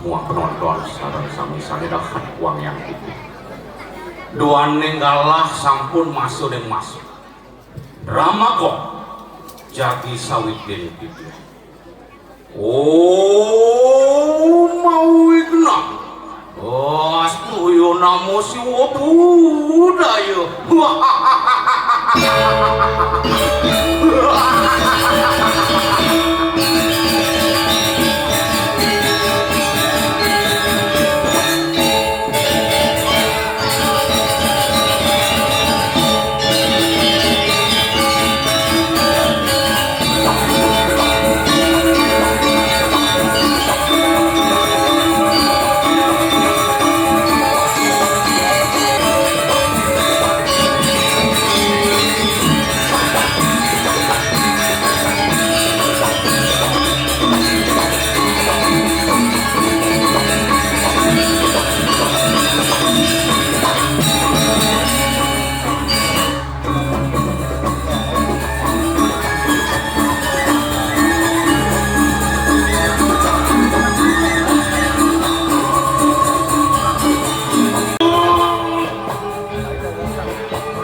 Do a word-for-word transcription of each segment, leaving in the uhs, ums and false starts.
Wah, penonton sareng sami-sami dahat wang yang putih. Duaning galah sampun masuk ning masuk. Drama kok jagi sawitin titiang. Om Mawignang. Astuya Namo Siwa Budaya.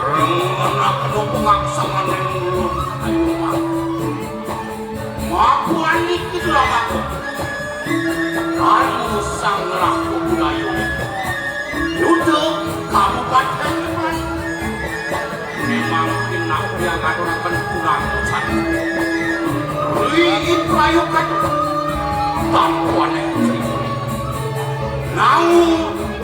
Remen aku pengaksangan yang ulun. Ayo, Mak. Makuan iki tulang aku. Kamu sang laku budaya. Duduk Kabupaten Demak. Memang pinang yang ngaturaken tulang satu. Rigid prayogan. Tapuan yang Nau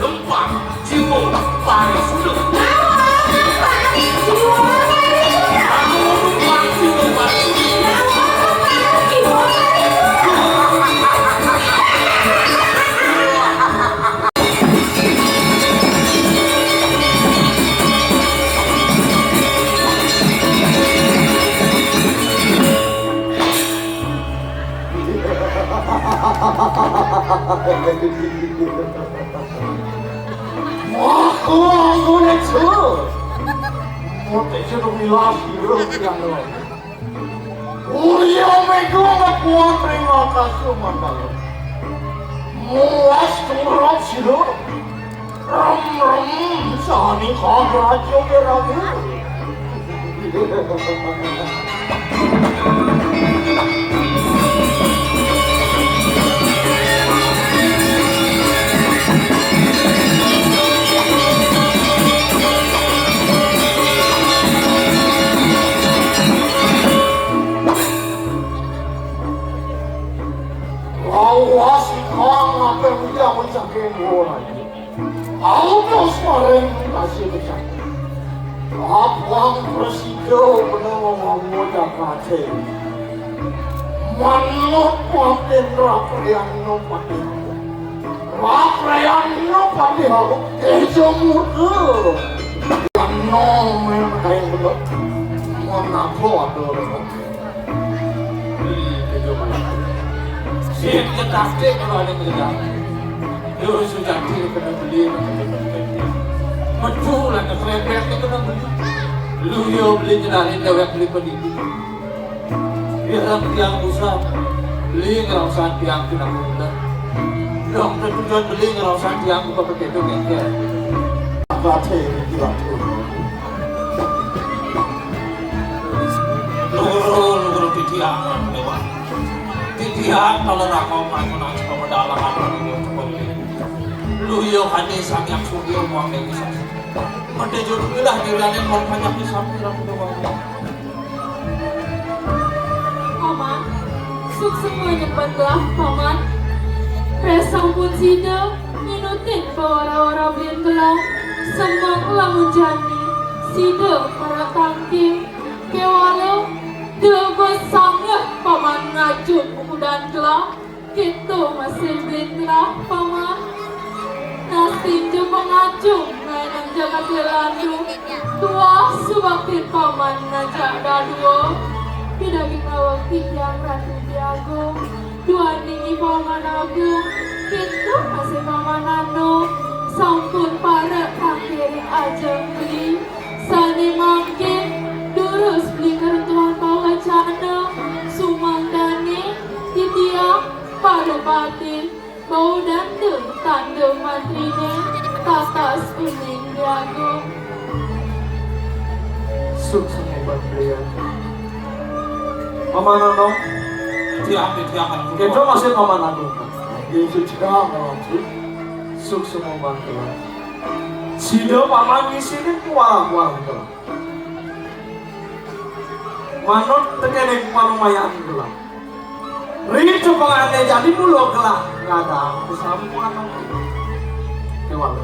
lempang jiwa parisuda. Nau lempang jiwa parisuda. Nau lempang jiwa parisuda. Nau lempang jiwa parisuda. Aku, aku nesu. Mote sudah milas hidup yang lain. Uya mega ngakuat ring akasa mandala. Muas turut sira. Rem-rem sani kagraja wiraga. Awas ikang akan ujar mencakeng dua lagi. Awas maring kasih mencakeng. Abang prasida bener ngomong Jakarta. Manut pamit raprian no pati. Raprian no pati harus kejo muda. Yang no main kain bener. Mana kau ada orang. Ih, kejo muda. Sip, ya taktik kalau ada kerja. Yo, sudah dia kena beli, kena beli. Betul lah, kena kerempet, kena beli. Lu yo beli jenarin dewek beli pedi. Biar tiang usah beli ngerasa tiang kena muda. Dong, tujuan beli ngerasa tiang buka begitu, kengkel. Baca ini tidak tuh. Loro, loro titiang, Dewa. Titiang, kalau rakau, aku nang coba dalam apa dulu, coba beli. Lu yo hati sangat sudio, muang dewi sasi. Mende jodoh lah, diriane, kalau banyak di samping, aku doang. Paman, suksma nyembatlah, Paman. Ri sampun sida minutin pawara-wara belian gelah, semeng lamun jani sida marep tangkil. Kewala, da bes sanget Paman ngajum ukudan gelah. Kita masih belian gelah, Paman. Nastinja pangajum ngaenang jagat Lelandu. Tuah subaktin Paman ngajak dadua. Pidaging awak titiang Ratu Diagung. Duaning I Paman Agung. Kita masih Paman Anom. Sampun parek tangkil ring ajeng beli. Sane mangkin durus beli ngruntuhang pawecana. Sumangdane titiang Parapati, bau danda tanda mantrine, tatas uning diagung. Suksma ban belian. Paman Anom. Tiang, tiang, Anom. Kedro masih Paman Agung. Nggih, suci kang, Paman. Suksma ban belian. Sida Paman ngisinin kuarah-kuarah gelah. Manut tekening panumayaan gelah. Ri tepengane jani mula gelah ngadang pasamuan. Kewala.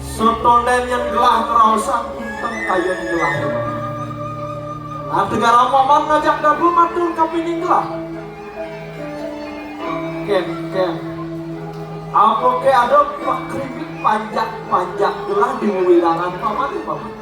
Satonden yen gelah ngraosang kunteng kayun gelah. Nah, tegaram Paman ngajak dadua matur kapining gelah. Ken, ken. Apake ada pakrimik panjak-panjak gelah di wewidangan Paman, Paman?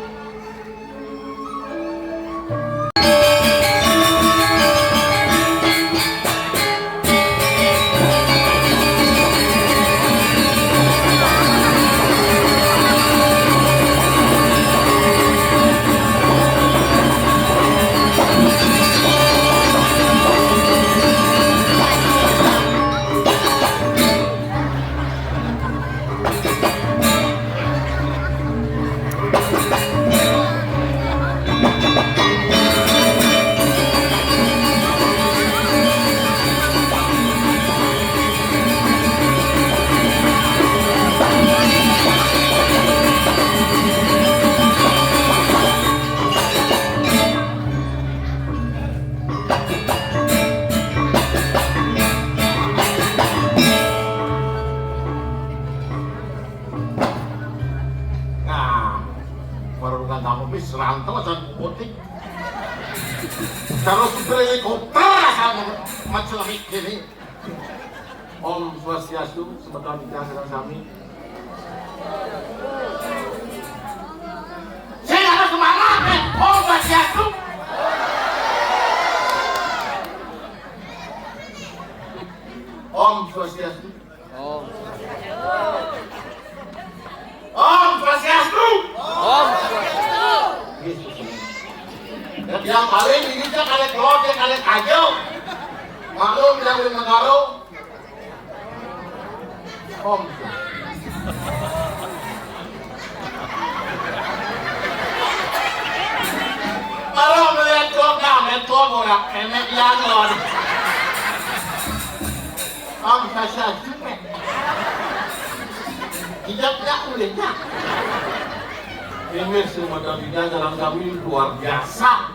Nah, baru kan tamu bis rantau aja putih. Terus helikopter asal macam ini. Om Swastiastu, semeton titiang sareng sami. Sing harus semangat, eh. Om Swastiastu. Om Swastiastu. Om. Om Swastiastu. Om Swastiastu. Yesus. Ya, tiang paling ini teh kalih kelod, ya kalih kajo. Maklum, tiang di negara. Om Swastiastu. Ora enek yang lon. Om sasa jumek. Tidak, tidak boleh, tidak. Ini semua tidak dalam kami luar biasa.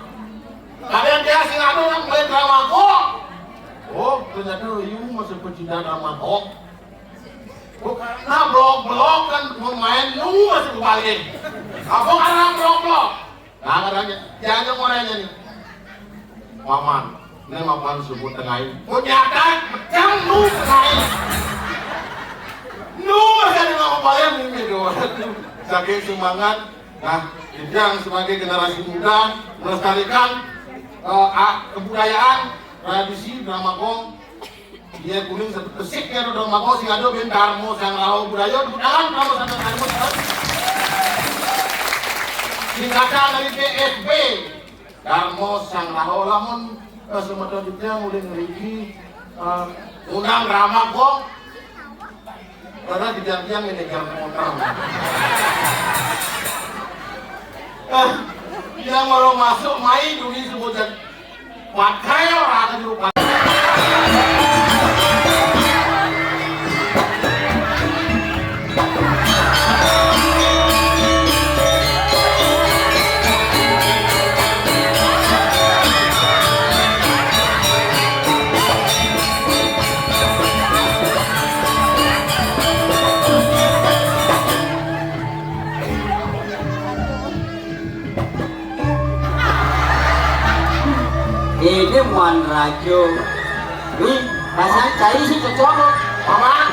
Kadang dia sing anu nang main drama kok. Oh, ternyata you masih pecinta drama kok. Bukan, nah, blok-blok kan pemain lu masih kebalik. Apa karena blok-blok? Nah, katanya, dia aja mau nanya nih. Paman, ini mapan sebut tengahin. Kok nyata, pecah lu tengahin. Lu masih ada nama paling ini doang. Saking semangat. Nah, Ujang sebagai generasi muda melestarikan eh, ah, kebudayaan, tradisi drama kong. Iya, kuning satu pesik ya, drama kong sing ada ben Darmo Sang Raho budaya, tepuk tangan, Darmo Sang Raho. Singkatan dari D S B. Darmo Sang Raho, lamun eh, semeton Ujang udah ngeriki eh, undang drama kong. Karena di tiang-tiang ini kan orang. Eh, yang baru masuk main dulu sebutkan pakai orang akan lupa. Ini muan rajo. Wih, rasanya cai sih cocok kok. Mama,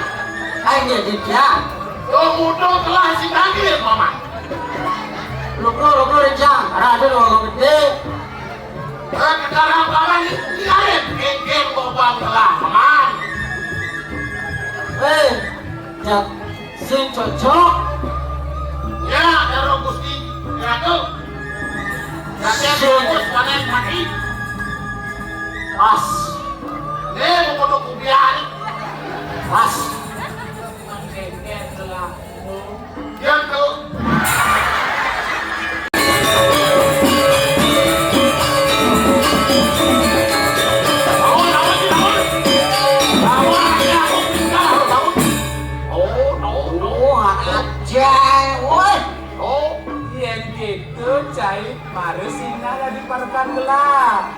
ayo dia dia. Lo mudo telah si tadi ya, Mama. Lukro, lukro, Rejang. Rajo lo gede. Eh, sekarang paman ini arit, kengkeng bobang telah paman. Eh, jat sing cocok. Ya, karo Gusti Ratu. Rakyat bagus panen mati. Pas. Nih, mau foto kupiah. Pas. Yang ke Oh, no, no, no. Oh, no, no. Oh, aja, woi. Oh, yang gitu, cai. Mari singa dadi parekan gelah.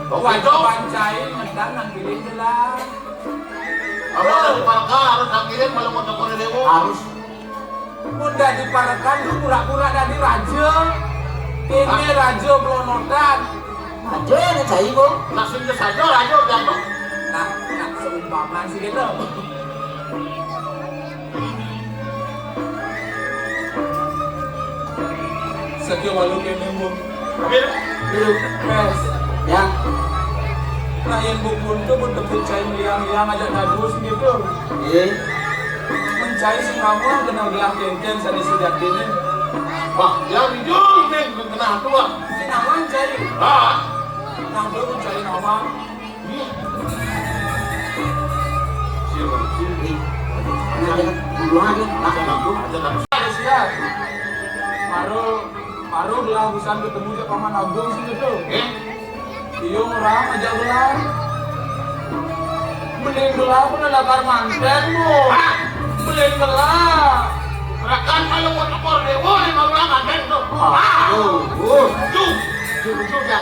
Oh, wajaban cai ngedang nang giling gelah. Apa dadi parekan harus nang giling kalau mau tekone dewo? Harus. Mun dadi parekan tuh pura-pura dadi raja. Ini raja blonotan. Raja ini cai, Bu. Langsung ke saja raja jatuh. Nah, nah seumpama sih gitu. Saja walu kene, Bu. Biru. Biru. Pes. Ya. Nah, yang Bu Kuntu pun tepuk cai liang-liang aja dados gitu. Iya. Mencai sing namun kena gelah kenten sadi sejatine. Wah, ya ujung nih kena tua. Sing namun cai. Ah. Nah, Bu mencai nama. Siap. Ini aja kan, duluan aja. Nah, itu. Ada siap. Baru, baru gelah busan ketemu je Paman Agung sini tuh. Eh? Iya, orang aja gelah. Mending gelah pun ada manten, Bu. Hah? Mending gelah. Rakan kalau mau tekor dewa, emang orang manten tuh. Ah, tuh, tuh. Tuh. Tuh, tuh, tuh, ya.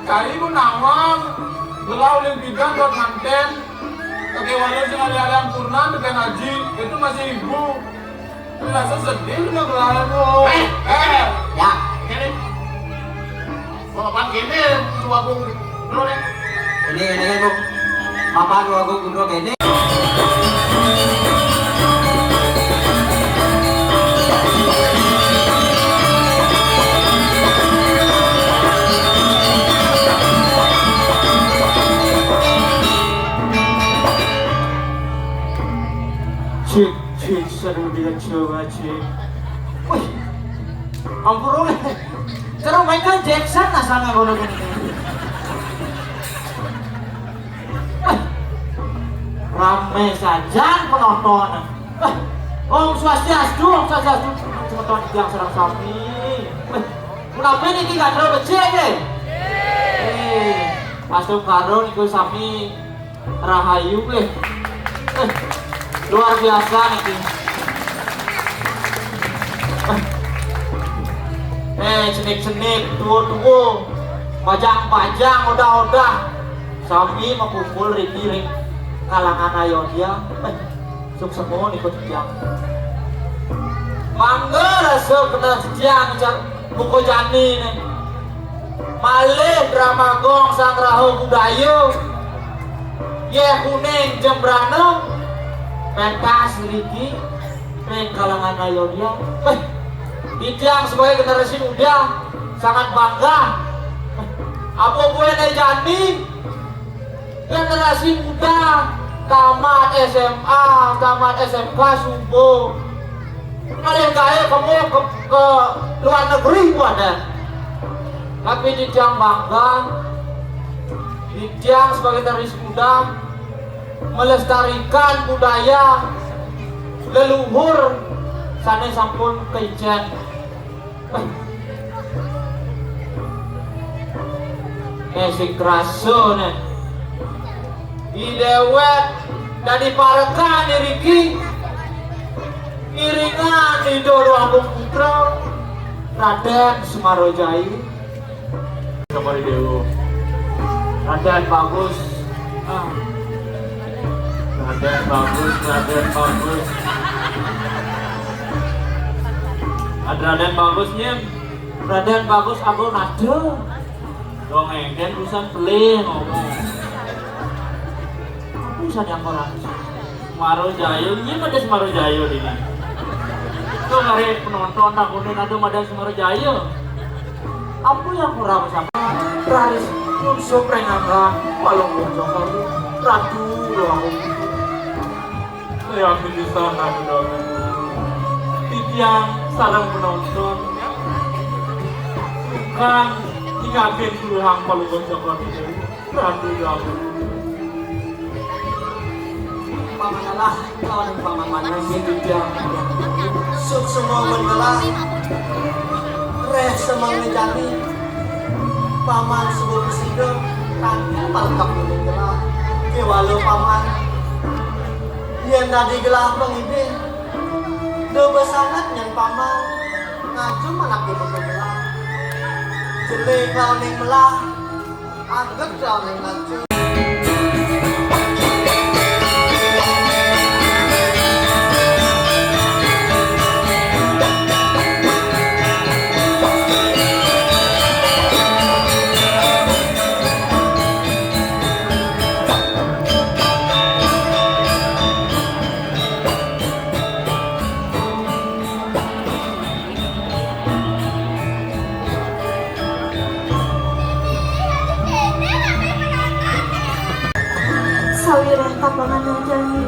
Cai menawan, gelah uling bidang buat manten. Pakai walau sing alih-alih ampurna, tekan haji, itu masih ibu. Rasa sedih udah gelah, Bu. Eh, eh. Ya. Ini. Mau apa gini, dua bung dulu deh. Ini, ini, Bu. Apa dua bung dulu gini? Cik, cik, seru dengan Jawa, cik. Wih, ampun, wih. Seru Michael Jackson lah sama ngono. Wih, rame saja penonton. Wih, Om Swastiastu, Om Swastiastu. Penonton yang serang sami. Wih, kenapa ini gak terlalu becik, ya? Astungkara niku sami rahayu nggih. Eh, luar biasa niki. Eh, cenik-cenik, tua-tua, bajang-bajang, odah-odah. Sami makumpul riki ring kalangan Ayodya. Eh, suksma niku titiang. Mangga rasa keneh titiang, jar buka jani né. Malih drama gong sanggraha budaya. Yéh kuning jembrana pentas riki ring kalangan Ayodya. Eh, titiang sebagai generasi muda sangat bangga. Eh, apa buin jani generasi muda tamat S M A, tamat S M K suba ngalih gaé kemu ke, ke luar negeri ku ada. Tapi titiang bangga, titiang sebagai generasi muda melestarikan budaya leluhur sané sampun kaicén. Eh, sing krasa né. I déwék dadi parekan iriki, iringan Ida Déwa Agung Putra, Radén Sumarajaya. Kamari Déwa. Radén Bagus. Ah. Radén Bagus, Radén Bagus. Ada Radén Bagus, nyén. Radén Bagus, aku nada. Dong engkén urusan pelih ngomong. Aku urusan yang orang. Sumarajaya, nyén Madé Sumarajaya dini. Tuh, ngaré penonton takunin ada Madé Sumarajaya. Apa yang kurang sama? Raris nyungsuk ring angga Palungguh Cokor. Ratu doang. Saya pisan aku doang. Titiang sareng penonton. Bukan ingatin keluhan Palungguh Cokor itu. Ratu doang. Paman alah, lawan paman mana sih dia? Suksma men gelah. Réh semeng jani. Paman suba prasida, kanti malengkep men gelah. Kéwala paman. Yén dadi gelah pangidih, doba sanget nyén paman. Ngajum anaké men gelah. Jelé kaoning melah. Anggep jalan lanjut. Sawiréh tapangan jani,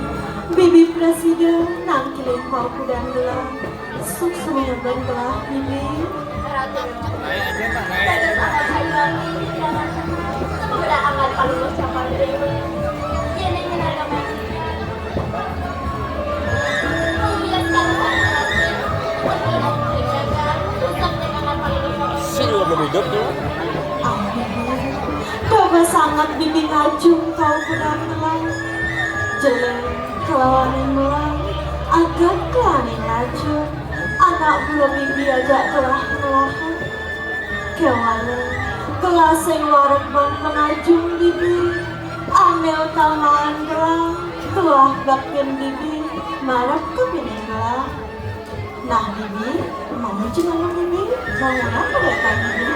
bibi prasida nangkilin paukudan gelah. Suksma ngemban gelah, bibi. Sing lebih hidup tuh. Amin. Coba sangat bibi ngajum kau benar telah. Jelé kelawaning melah, agat kelawaning ngajum. Anak bulu bibi ajak telah melahan. Kéwala, gelah sing wareg ban pangajum bibi. Ambil tamaan gelah, tuah baktin bibi, marep kapining gelah. Nah, bibi, mau cenah bibi, mau ngapa datang bibi?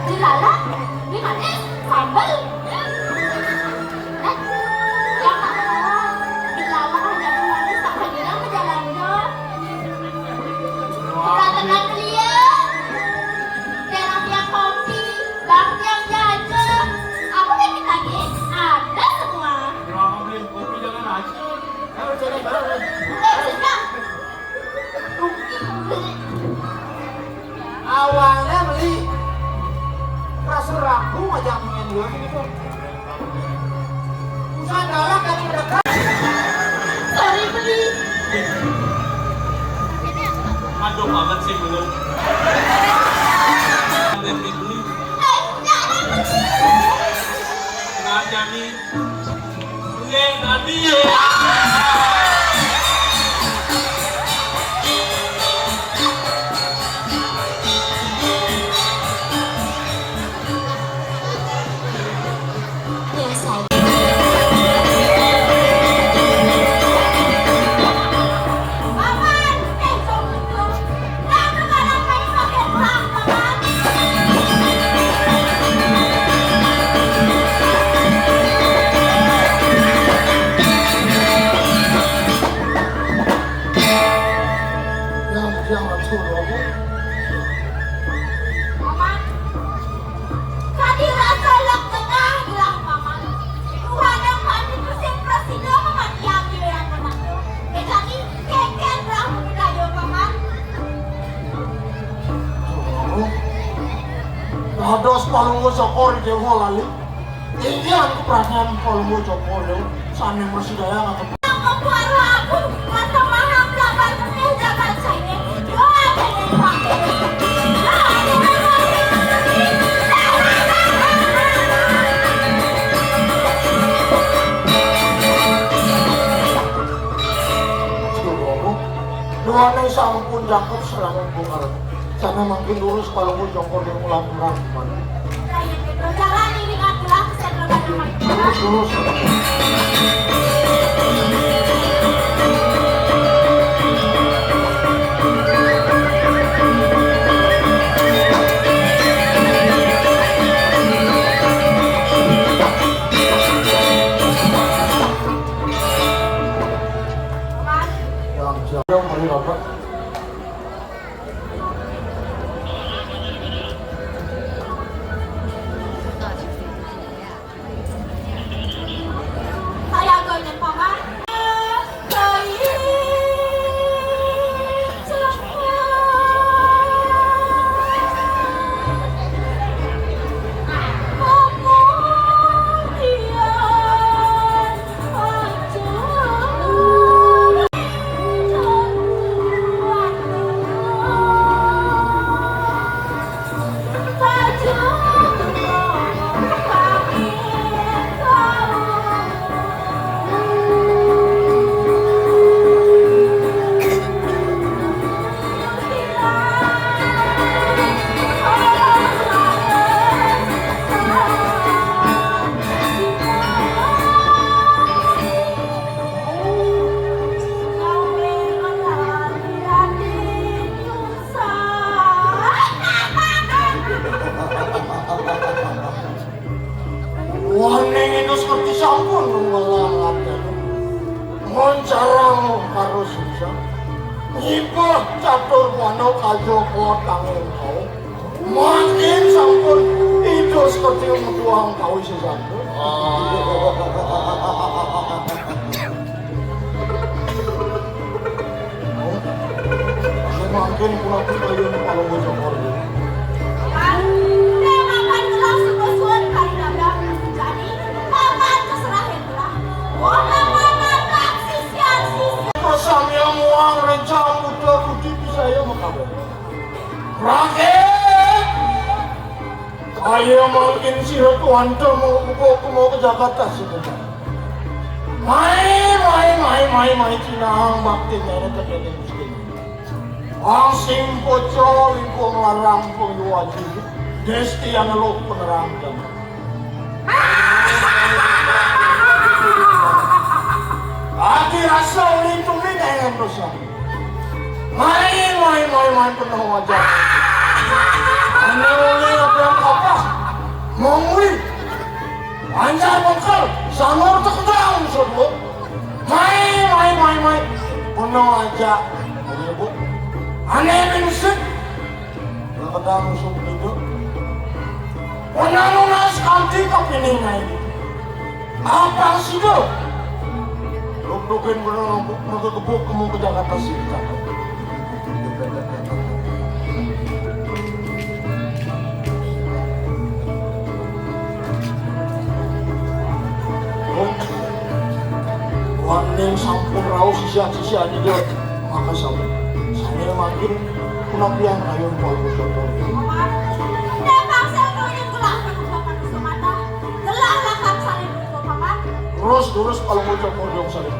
Dilalah, mie manis, sambel. Eh, ya Allah, dilalah ada mie manis, tak kenyang ke jalan dong. Kita tenang, beli ya. Kayak tiap kopi, bang tiap jajan. Apa dikit lagi? Ada semua. Bang, beli kopi jangan racun. Ayo, cari baru. Eh, sudah. Awalnya beli rasa ragu aja pengen dua gitu. Usah galak dari mendekat. Sorry, beli. Aduh, banget sih belum. Beli. Eh, jangan, beli. Nggak jadi. Oke, tadi ya. Yang, yang atur apa? Paman, tadi rasa lek tengah gelang paman. Tuhan yang mati bersih bersih nama mati yang giliran menang. Jadi keken lah mendayo paman. Oh. Dados Palungguh Cokor di Dewa Lali. Inggih anu keprajaan Palungguh Cokor, sané mrasidaya ngatur. Nang keluar lagu, mata maham laban tengah jagat saya. Doa dengan Pak. Doa sampun cakep serangan bongkar. Sané mangkin lurus Palungguh Cokor yang ulah perang. Lurus, lurus. Yang jauh mari, Bapak. Waning itu seperti sampun ngelawan. Moncarang harus bisa. Nyibah catur wana kaja kuat kanggo kau. Mangkin sampun itu seperti metuang kau sesatu. Mangkin kula pun kalian kalau bocor. Paman, paman kula suwun-suwun kali nabrak. Jadi, paman keserahin kula. Oh, paman, paman, sisian, sisian. Persami muang rencang muda budi bisa ya makabe. Rakyat! Kaya mangkin sira tuanta mau buka mau ke Jakarta sebentar. Mai, mai, mai, mai, mai, cinahang bakti nene kedene Gusti. Ang sing poco ibu nglarang pengyu aji. Desti anu lo penerang jam. Ati rasa uling tumi dengan dosa. Mai, mai, mai, mai, penuh aja. Ane uli apa apa? Mongwi. Anjar mengkel, sanur tekdang suruh. Mai, mai, mai, mai. Penuh aja. Menyebut. Ane binsik. Kadang musuh itu. Penuh nas kanti kepining naik. Apa sih do? Luk-lukin bener, luk-, luk-, kebuk, kemu ke Jakarta sih. Waning sampun rauh sisian-sisian iki. Maka sampun. Saya makin penapian ayo Pak Gusopor. Memang saya punya gelah ke Bapak Gusopata. Gelah lakang saling Bapak. Terus, terus kalau mau copor dong saling.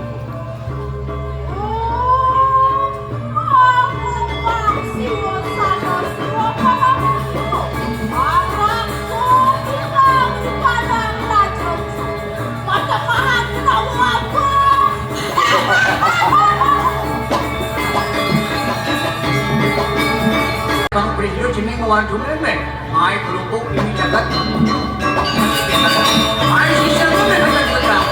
Bang Prisyo jeneng ngewandung emeh. Mai kelupuk ini jagat. Mai sisa lu dengan tegak.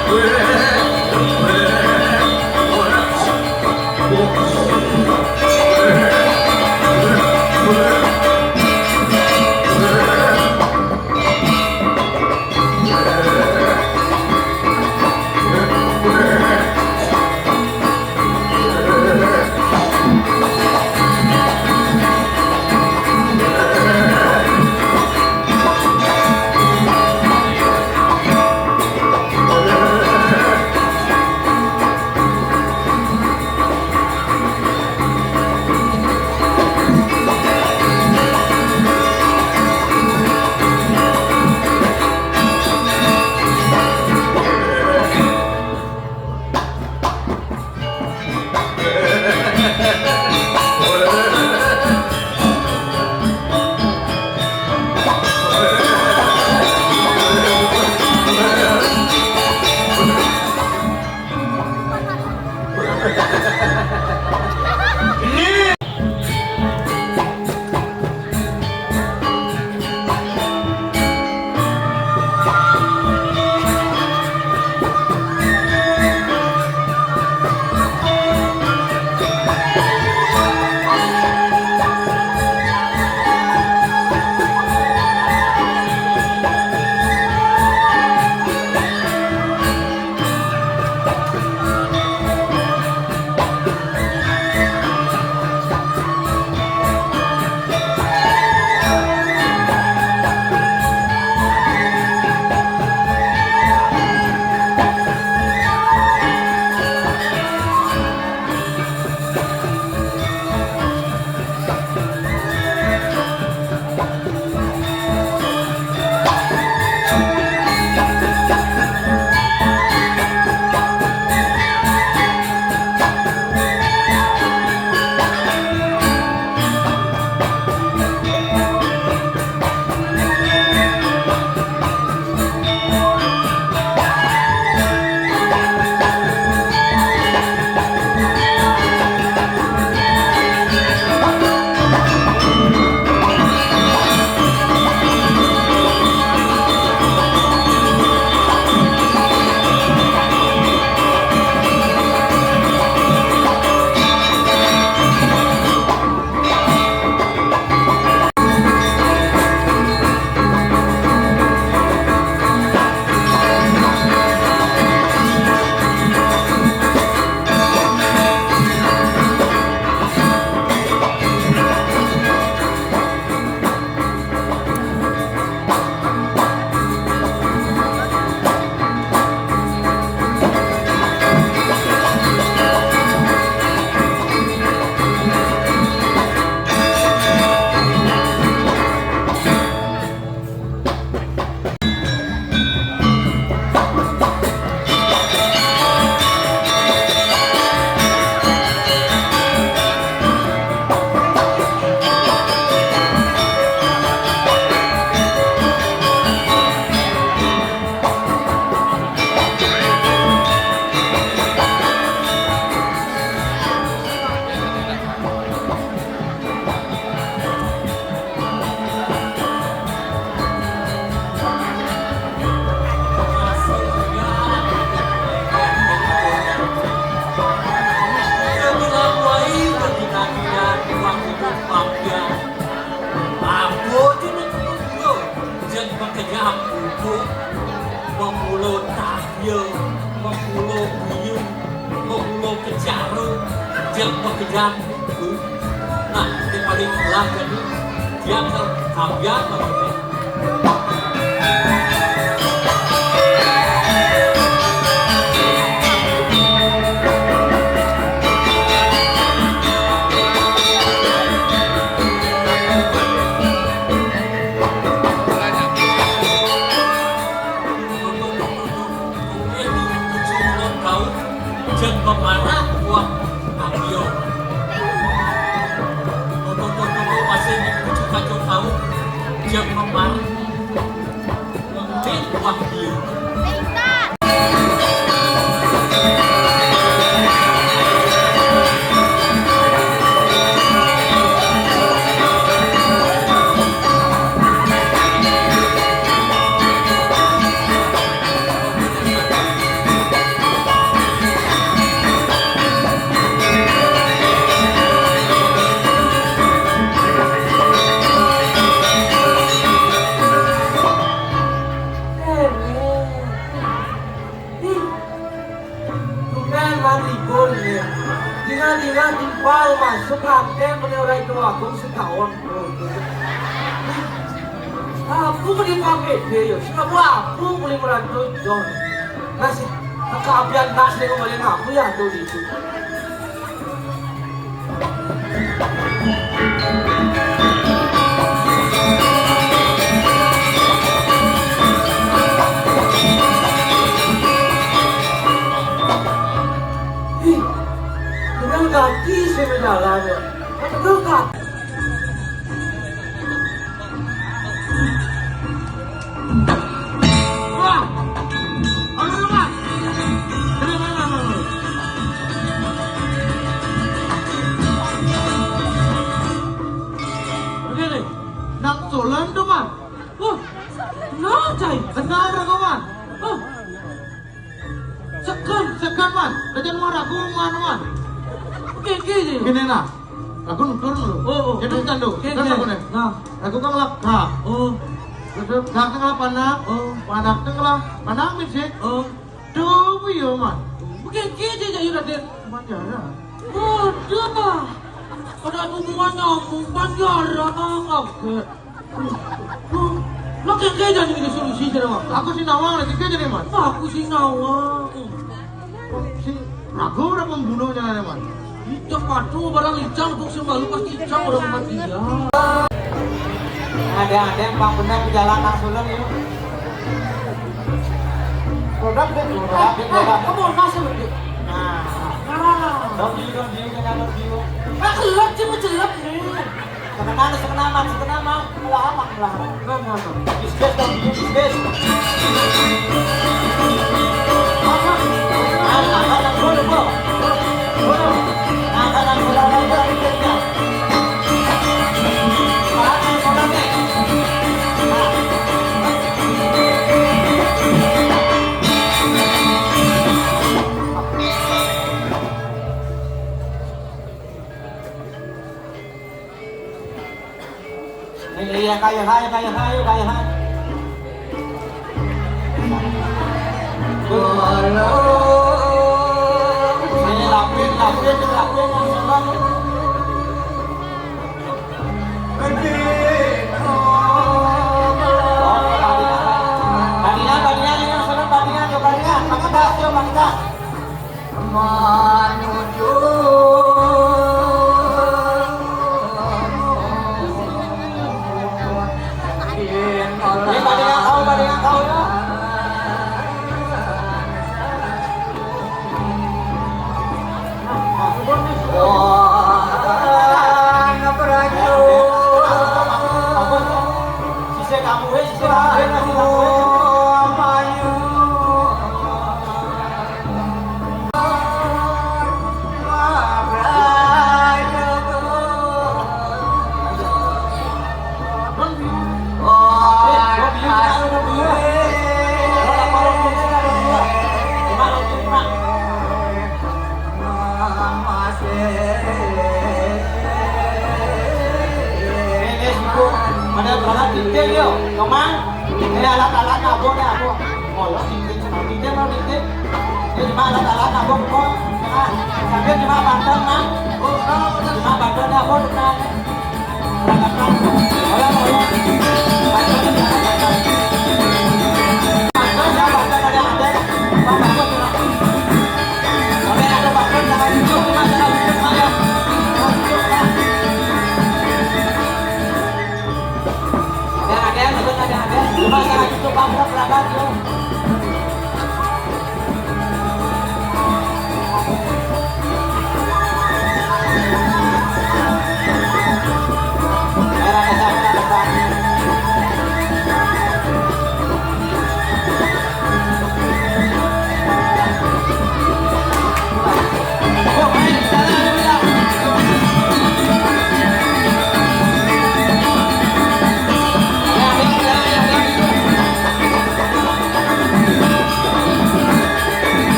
Yang pekerjaan itu, nah, kita paling telah jadi, dia akan kawian maksudnya. Jeng pemarah buah apion. Toto-toto masih dipucuk kacau tahu. Jeng pemarah. Mungkin buah biu. Tumen mah libur nih. Dina-dina timpal masuk kantin meni orang itu agung setahun. Aku meni pakai dia ya. Sing aku, aku meni merantau John. Nasi, keapian nasi yang kembali ngaku ya tuh itu. Ih, dengan kaki saya berjalan, ya. Dengan kaki. Wah! Aduh, Mas! Aduh, aduh, aduh, aduh. Oke deh. Nang Solan tuh, Mas. Oh, nah, cai. Benar, aku, Mas. Oh. Sekan, sekan, man. Kajan mau ragu, man, man. Oke, oke, oke. Gini, nah. Aku nutur dulu. Oh, oh. Jadi, oh, tandu. Oke, terus oke. Aku nih. Nah. Aku kan laka. Oh. Terus, nah, kan laka panak. Oh. Panak tuh lah. Panak, misik. Oh. Duh, iya, man. Oke, oke, oke, oke, Raden. Panjara. Waduh. Pada hubungan nyambung, panjara, oke. Lo kengke jadi ini solusi jadi apa? Aku sing nawang lagi, kengke jadi, man. Aku sing nawang. Si ragu orang pembunuhnya, man. Icang patu barang icang, kok sing malu pasti icang orang mati ya. Ada-ada yang bang benar di jalan langsung yuk. Produk deh, produk deh, produk. Kamu nasi lagi. Nah. Nah. Don't you, don't you, don't you. Aku lagi menjelek nih. Sekenal, sekenal, man, sekenal, man. Melah, man, melah. Bisnis dong, bisnis. Apa? Apa? Apa? Bro, bro. Bro. Apa? Apa? Bro, bro. Apa? Apa? Bro, bro. Apa? Apa? Bro, bro. Iya, kayu hai, kayu hai, kayu hai. Ini lapin, lapin, lapin, lapin. Tadinya, tadinya, ini yang seneng, tadinya, coba lihat, pakai tas, coba pakai tas. Manuju ini pada yang tahu, pada yang tahu ya. Wah, ngaperayu. Sisi kamu, weh, sisi kamu, weh, sisi kamu, weh. Ada berapa titik yo, Komang? Ini alat-alat apa nih, apa? Oh, lo titik, titik, lo titik.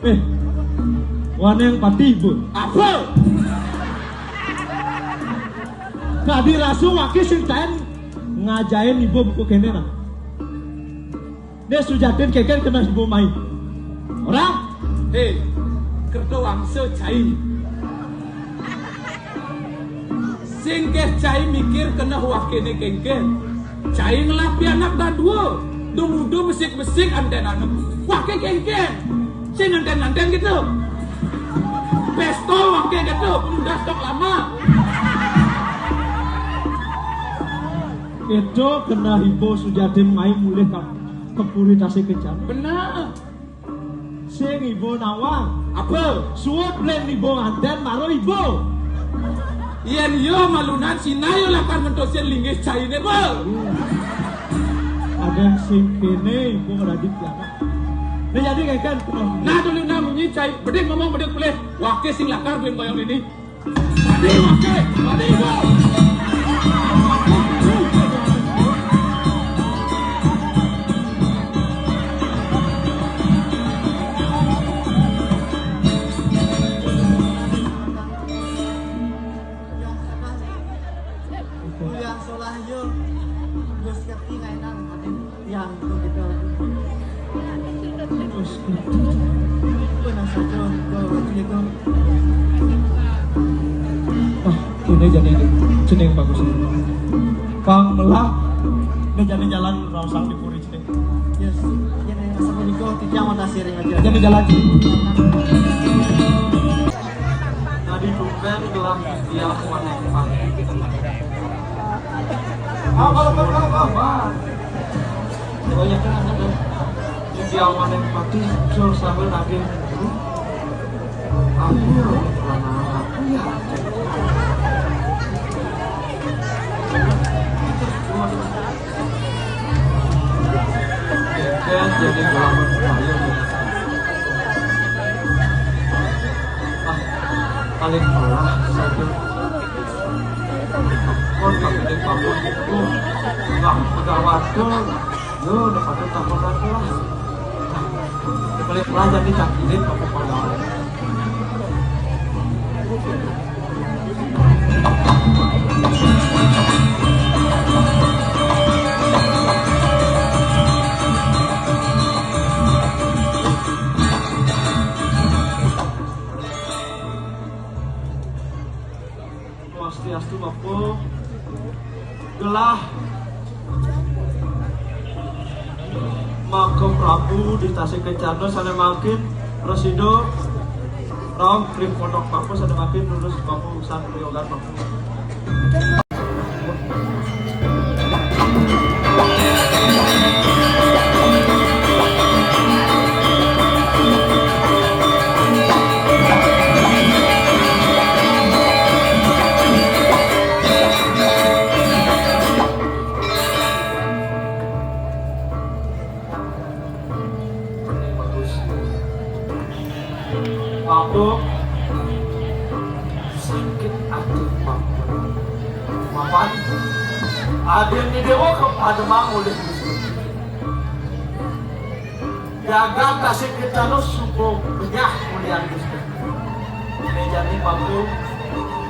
Eh, Waneng Pati, Bu. Apa? Tadi langsung waki sing taén ngajain ibu buku kéné, nah. Né sujatin kénkén kena ibu mai. Orang? Hei, kerto wangsa cai. Sing kéh cai mikir kena wakéné kénkén. Cai ngelah pianak dadua. Dung udu besik-besik anténan. Waké kénkén. Sing antén-antén gitu. Pistol waké gitu. Udah stok lama. Itu kena ibu sujatin mai mulih ka, ka puri Tasik Kencana. Benar. Sing ibu nawang. Apa? Suud blen ibu ngantén maro ibu. Yén iya malunan sinayu lakar ngentosin linggih cainé, Bu. Ada sing kéné ibu ngradit ya. Nah, jadi kayak kan. Nah, dulu nah munyi cai, bedik ngomong bedik pelih. Waké sing lakar blen koyong ini. Yang solah yo, Gus Kerti ngainan, Adin. Yang begitu. Terus, benar saja, kalau waktu itu. Ah, ini jadi cening bagus. Pang melah, ini jadi jalan rausang di puri cening. Yes, ini rasa menikah, tidak mau tasir aja. Jadi jalan. Tadi tumben gelah dia kuat. Apa, apa, apa, apa? Oh, iya, kan ada. Dia mana pati, jol sambil nagih. Aku, aku ya. Kan jadi gelamun kayu. Ah, paling malah satu. Kon pakai pamit itu. Enggak, enggak wajar. Yo, udah pada tambah lagi lah. Balik belajar di cangkilin pakai panggalan. Swastiastu, Bapak. Gelah Maka Prabu di Tasik Kencana sané mangkin prasida rauh ring pondok Bapak sané mangkin lurus Bapak usan priyogan Bapak. Waktu sakit ati mampu. Mapan adéné déwa kepademang olih Gusti. Jagat Tasik Kencana suba bengah ulian Gusti. Né jani mampu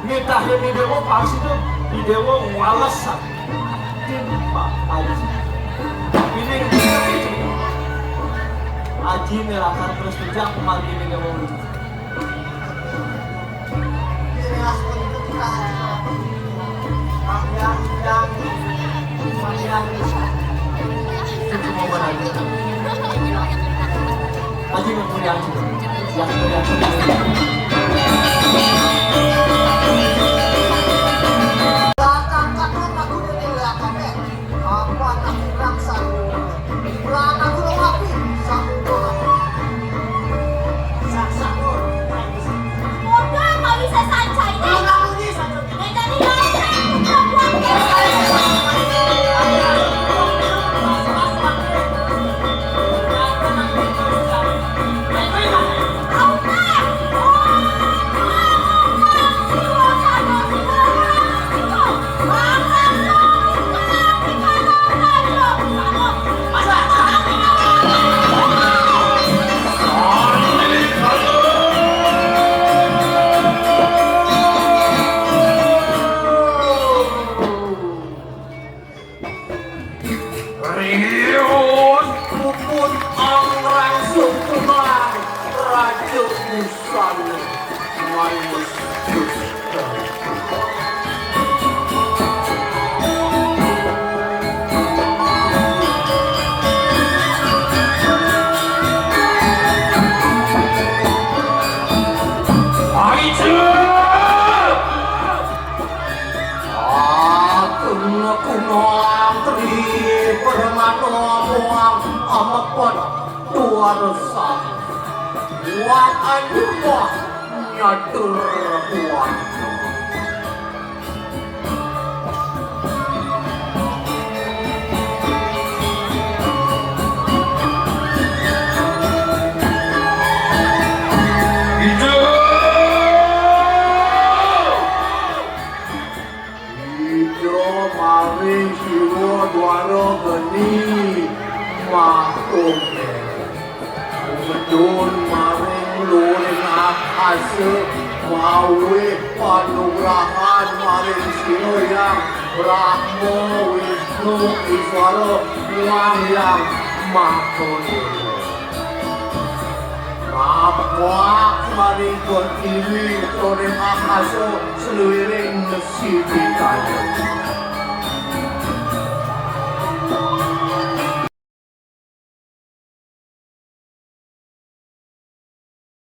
nitahin Idéwa parsida, Idéwa wales sakti Pak Aji. Ini Aji né lakar terus tujak pamargin Idéwa uli. Riwut puput angrang sungkungan Raja Busana Manis Dusta. Aicep! Atur kunang tri permana muang amepet tuarsa. Buat anyuah nyatur buat. Ida maring Siwa Dwara Geni matung. Medun maring luring akasa, mawih panugrahan maring Siwa Hyang Brahma, Wisnu, Iswara, Hyang Hyang Maha Dewa. Mapuak maring Pertiwi, luring akasa, saluiring sibitana.